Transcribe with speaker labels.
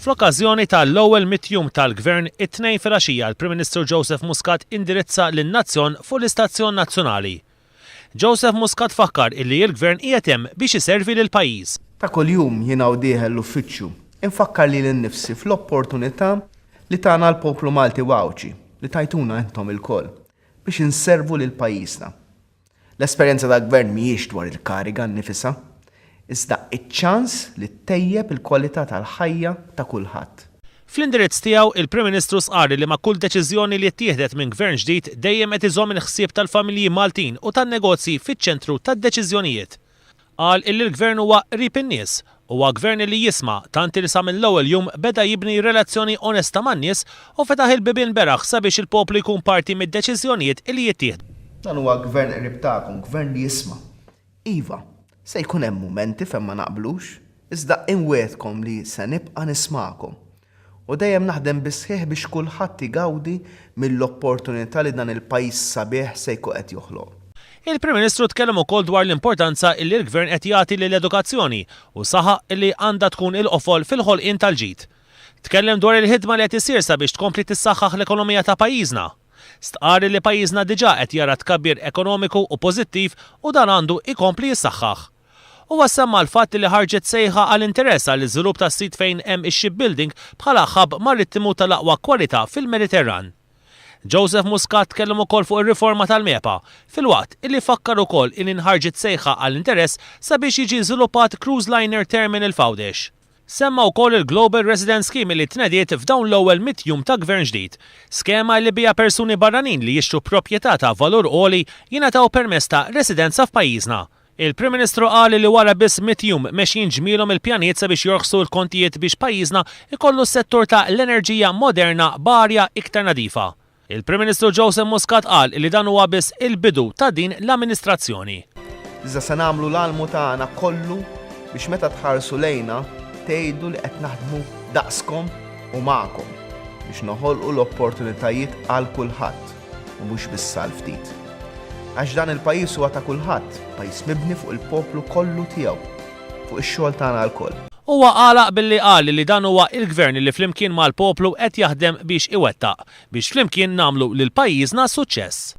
Speaker 1: Fl-okkażjoni ta' l-ewwel mitt jum tal-Gvern, it-Tnejn filgħaxija l-Prim Ministru Joseph Muscat indirizza lin-nazzjon fuq l-istazzjon nazzjonali. Joseph Muscat fakkar illi l-Gvern qiegħed hemm biex iservi lill-pajjiż.
Speaker 2: Ta' kuljum jiena u dieħel l-uffiċċju, infakkar lili nnifsi fl-opportunità li tana l-poplu Malti u Għawdxi, li tajtuna intom ilkoll, biex inservu lil pajjiżna. L-esperjenza ta' gvern mhijiex dwar il-kariga nnifisha, iżda ċ-ċans li ttejjeb il-kwalità tal-ħajja ta' kulħadd.
Speaker 1: Fl-indirizz tiegħu, il-Prim Ministru stqarr li ma' kull deċiżjoni li ttieħdet minn Gvern ġdid dejjem qed iżomm il-ħsieb tal-familji Maltin u tan-negozji fiċ-ċentru tad-deċiżjonijiet. Qal illi l-Gvern huwa qrib in-nies. Huwa Gvern illi jisma', tant illi sa mill-ewwel jum beda jibni relazzjoni onesta man-nies u fetaħ il-bibien beraħ sabiex il-poplu jkun parti mid-deċiżjonijiet illi jittieħdu.
Speaker 2: Dan huwa Gvern qrib tagħkom, Gvern li jisma'. Iva, se jkun hemm mumenti fejn ma naqblux, iżda inwiegħdkom li se nibqa' nismagħkom. U dejjem naħdem bis-sħiħ biex kulħadd igawdi mill-opportunità li dan il-pajjiż sabiħ se jkun qed joħloq.
Speaker 1: Il-Prim Ministru tkellem ukoll dwar l-importanza illi l-Gvern qed jagħti lill-edukazzjoni u saħaq illi għandha tkun il-qofol fil-ħolqien tal-ġid. Tkellem dwar il-ħidma li qed issir sabiex tkompli tissaħħaħ l-ekonomija ta' pajjiżna. Stqarr illi pajjiżna diġà qed jara tkabbir ekonomiku u pożittiv u dan għandu jkompli jissaħħaħ. Huwa semma l-fatt li ħarġet sejħa għal interess għall-iżvilupp tas-sit fejn hemm ix-shipbuilding bħala hub marittimu tal-aqwa kwalità fil-Mediterran. Joseph Muscat tkellem ukoll fuq ir-riforma tal-MEPA, filwaqt illi fakkar ukoll illi nħarġet sejħa għal interess sabiex jiġi żviluppat cruise liner terminal f'Għawdex. Semma wkoll il-Global Residence Scheme li tnediet f'dawn l-ewwel mitt jum ta' Gvern ġdid. Skema li biha persuni barranin li jixtru proprjetà ta' valur għoli jingħataw permess ta' residenza f'pajjiżna. Il-Prim Ministru qal li wara biss mitt jum mexjin ġmielhom il-pjanijiet sabiex jorħsu l-kontijiet biex pajjiżna jkollu settur ta' l-enerġija moderna b'arja iktar nadifa. Il-Prim Ministru Joseph Muscat qal li dan huwa biss il-bidu ta' din l-amministrazzjoni.
Speaker 2: Iżda se nagħmlu l-almu tagħna kollu biex meta tħarsu lejna tgħidu li qed naħdmu daqskom u magħkom biex noħolqu l-opportunitajiet għal kulħadd u mhux biss għal ftit. Għax dan il-pajjiż huwa ta' kulħadd, pajjiż mibni fuq il-poplu kollu tiegħu, fuq ix-xogħol tagħna lkoll.
Speaker 1: Huwa għalaq billi qal li dan huwa il-Gvern li flimkien mal-poplu qed jaħdem biex iwettaq, biex flimkien nagħmlu lil pajjiżna suċċess.